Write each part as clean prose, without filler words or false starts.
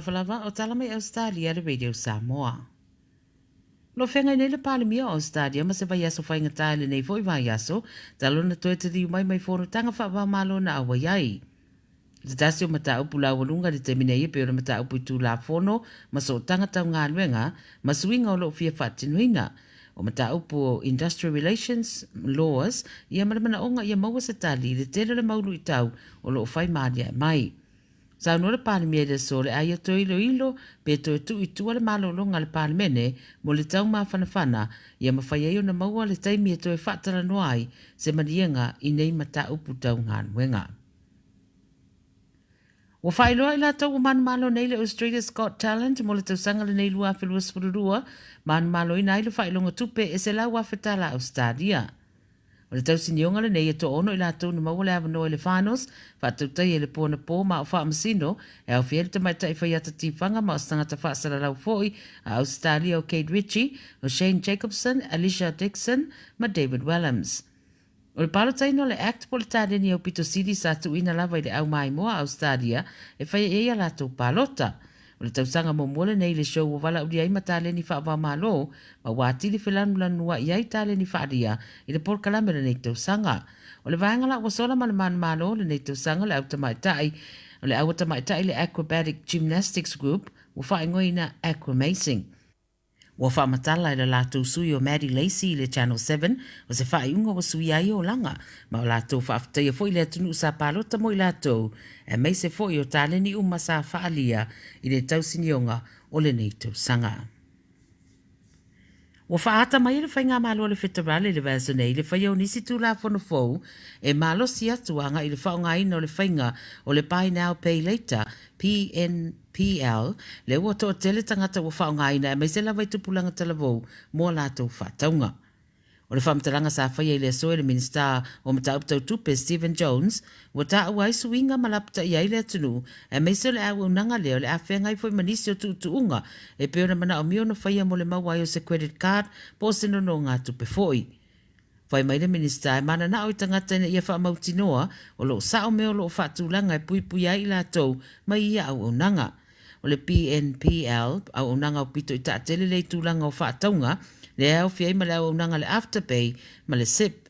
Talofa lava, o tala mai Ausetalia le Radio Samoa. O lo o feagai nei le Palemia o Ausetalia ma se vaiaso faigata i lenei foi vaiaso, talu ona toe taliu mai mai fonotaga faava-o-Malo na auai ai. O se tasi o mataupu laualuga i le taimi nei e pei o le mataupu i Tulafono ma sootaga tau galuega ma suiga o lo o fia faatinoina. O mataupu o Industrial Relations Laws ia ma le manaoga ia maua se tali i le tele o le mau luitau o lo o fai maaliae mai. Saunoa le Palemia i le aso o le a ia toe iloilo pe toe tuu i tua le malologa a le Palemene mo le tau mafanafana ia mafai ai ona maua le taimi e toe faatalanoa ai se maliega i nei mataupu tau galuega. Ua faailoa i latou ua manumalo nei le Australia's Got Talent mo le tausaga lenei 2022, manumaloina ai le faailoga tupe e $100,000 Ausetalia. O le tausinioga lenei e toaono i latou na maua le avanoa i le finals, faatautaia i le po anapo ma o faamasino, e aofia ai le tamaitai faiata tifaga ma o se tagata faasalalau foi a Ausetalia o Kate Ritchie, o Shane Jacobson, Alicia Dixon ma David Wellams. O le palotaina o le Act po o le taleni aupito sili sa tuuina lava i le au maimoa a Ausetalia e fai ai a latou palota. O le tausaga muamua lenei i le show ua valaaulia ai ma taleni faava-o-Malo ma ua atili felanulanua'i ai taleni faaalia i le polokalame o lenei tausaga. O le vaega la ua sola ma le manumalo o lenei tausaga o le au tamaitai o le au tamaitai le Acrobatic Gymnastics Group ua faaigoaina Aquamazing. Ua faamatala e le latou sui o Maddie Lacey i le Channel 7 o se faaiuga ua suia ai olaga, ma o latou faafetaia foi le atunuu sa palota mo i latou, aemaise foi o taleni uma sa faaalia i le tausinioga o lenei tausaga. Ua faaata mai e le Faigamalo a le Feterale i le vaiaso nei le faia o nisi Tulafono fou e malosi atu agai i le faaaogaina o le faiga o le Buy Now Pay Later, PNPL, lea ua toatele tagata ua faaaogaina aemaise lava i tupulaga talavou mo a latou faatauga. O le faamatalaga sa faia i le aso e le Minisita o Mataupu Tau Tupe, Stephen Jones, ua taua ai suiga ma lapataia ai le atunuu, aemaise o le auaunaga lea o le a feagai foi ma nisi o tuutuuga e pei ona manaomia ona faia mo le maua ai o se credit card po o se nonogatupe foi. Fai mai le Minisita e mananao i tagata ina ia faamautinoa o lo o sao mea o lo o faatulaga e puipuia ai i latou mai ia auaunaga. O le PNPL, auaunaga aupito i taatele lea i tulaga o faatauga, lea e aofia ai ma le auaunaga le Afterpay ma le Zip.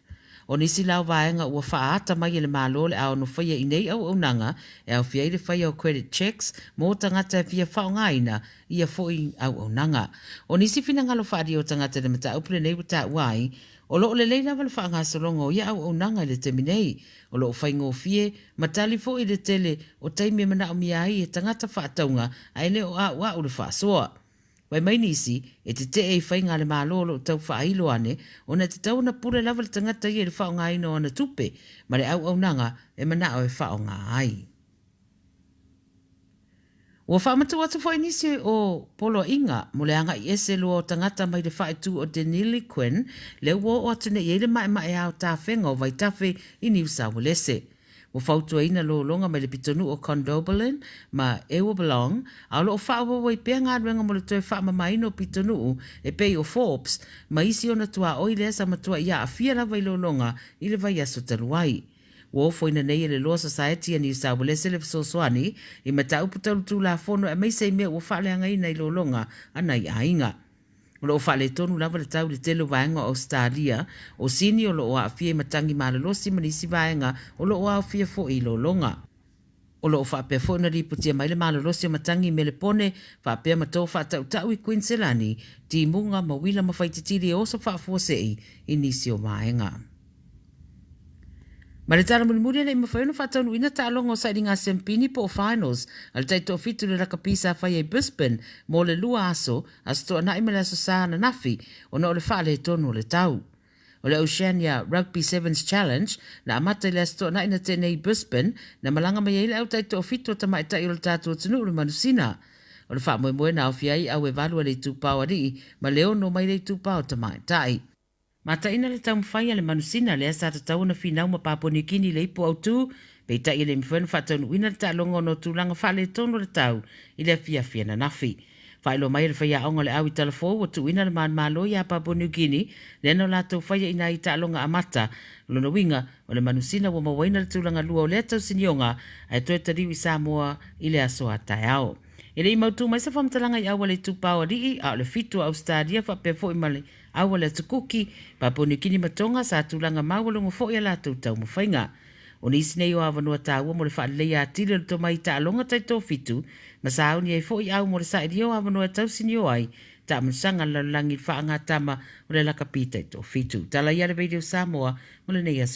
O nisi la o vaega ua faaata mai e le Malo le a ono faia i nei auaunaga e aofia ai le faia o credit checks mo tagata e fia faaaogaina ia foi auaunaga. O nisi finagalo faaalia o tagata i le mataupu lenei ua taua ai, o lo o lelei lava le faagasologa o ia auaunaga i le taimi nei, o lo o faigofie ma tali foi i le tele o taimi e manaomia ai e tagata faatauga ae le o a'ua'u le faasoa. Fai mai nisi, e tetee i faiga a le Malo o lo o tau faailo ane ona e tatau ona pule lava le tagata ia i le faaaogaina o ana tupe ma le auaunaga e manao e faaaoga ai. Ua faamatuu atu foi nisi o poloaiga mo le agai ese loa o tagata mai le faaitu o Deniliquin lea ua oo atu nei i ai le maemaea o tafega o vaitafe i Niu Sauelese. Ua fautuaina lologa mai le pitonuu o Condobolin ma Euabalong a o lo o faaauau ai pea galuega mo le toe faamamaina o pitonuu e pei o Forbes ma isi ona tuaoi lea sa matuai aafia lava i lologa i le vaiaso talu ai. Ua ofoina nei e le Law Society a Niu Sauelese le fesoasoani i mataupu tau le Tulafono aemaise i mea ua faaleagaina i lologa a nai aiga. O lo o faaletonu lava le tau i le tele o vaega o Ausetalia, o Sini o lo o aafia i matagi malolosi ma nisi vaega o lo o aofia foi i lologa. O lo o faapea foi ona lipotia mai le malolosi o matagi i Melepone faapea ma to faatautau i Kuiniselani, timuga ma uila ma faititili e oso faafuasei i nisi o vaega. Ma le tala mulimuli e le i mafai ona faataunuuina taaloga o sailiga sempini po o finals a le taitoafitu i le lakapi sa faia i Brisbane mo le lua aso, Aso Toonai ma le Aso Sa ananafi ona o le faaletonu o le tau. O le Oceania Rugby Sevens Challenge na amata i le Aso Toonai na tea nei i Brisbane na malaga mai ai le au taitoafitu o tamaitai o le tatou atunuu le Manusina. O le faamoemoe na aofia ai au e valu a le itupa o alii ma le ono mai le itupa o tamaitai. Mataina le taumafai a le manusina lea sa tatau ona finau ma Papua Niu Kini i le ipu autu, peitai e le mafai ona faataunuuina le taaloga ona o tulaga faaletonu o le tau i le afiafi ananafi. Faailoa mai e le faiaoga o le au i Talafou ua tuuina le manumalo ia Papua Niu Kini lea na latou faia i nai taaloga amata. O lona uiga, o le manusina ua mauaina le tulaga lua o lea tausinioga ae toe taliu i Samoa i le aso a taeao. E le i mautū mai se faamatalaga i auala itupa o alii, a o le fitu o Ausetalia faapea foi ma le auala atu Kuki, Papua Niu Kini ma Tonga sa tulaga maualuga foi a latou taumafaiga. O nisi nei o avanoa taua mo le faaleleia atili o le tomai i taaloga taitofitu ma sauni ai foi au mo le sailia o avanoa e tausinio ai taamilosaga a le lalolagi i le faagatama o le lakapi taitofitu. Tala ia le Radio Samoa mo lenei aso.